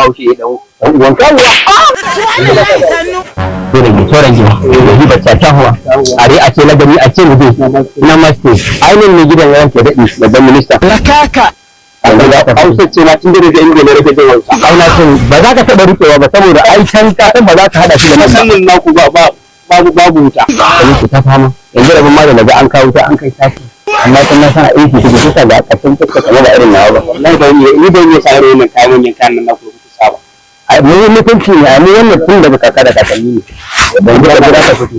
ba haushe ya dan dan uwan kawo. Dole ke toran gida da hiba ta tahuwa are a ce lagani a ce muje namaste. Ainihin mai gidan yawan ke daɗi, babban minista Lakaka. Hausa ce ma tun da daga Ingila rage jin Hausa. Auna sun ba za ka taɓa riƙewa ba, saboda ai can ka san ba za ka haɗa shi da nan ba. Musamman naku ba ba babu babu wuta. Da muke ta fama. Yanzu rabin ma da naga an kawo ta an kai tashi. Amma kun na san a aiki take kusa ga ƙarshen fuska kamar ba irin nawa ba. Wallahi ban iya, ni ban iya sa irin wannan kayan, manyan kayan nan naku da kuka saba. Ai mu mutunci ne, ai mu wannan tun daga kaka da kakanni ne. Ban ji ka ka fito.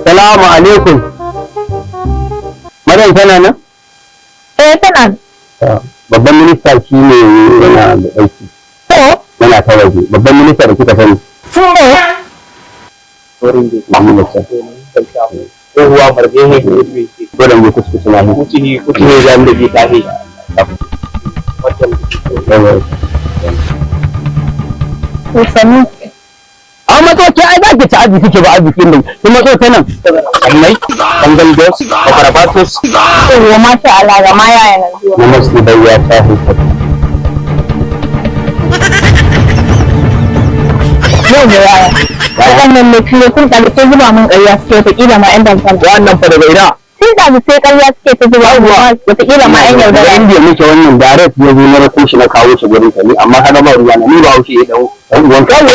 Salamu alaikum. Maryam tana nan? Eh, tana. Babban minista shi ne yana da aiki. To. Yana ta waje. Babban minista da kika sani. To. Wurin da Muhammad Sa. tsohuwa marje he ne. Dole ne kuskusa na. Kuci kuci ne zamu da bi ta he. Wannan. To, sanu. An matso ke, ai za ki ci arziki ke ba arzikin nan. Kin matso ta nan. Annai, bangal dos, babarabatos. Yawwa, masha Allah, ga ma yaya nan zuwa. Namaste bayya ta huta. Yau da yaya. Waɗannan ne fiye kun ɗaga sai zuba min ƙarya suke, wataƙila ma 'yan damfara. Wannan fa daga ina? Tun da sai ƙarya suke ta zuba min, wataƙila ma 'yan Daga yaudara. Indiya muke. Wannan direct ya zo na rako shi na kawo shi gurin ka ni, amma kaga ba ruwa na, ni ba haushe ya dan uwan kawo.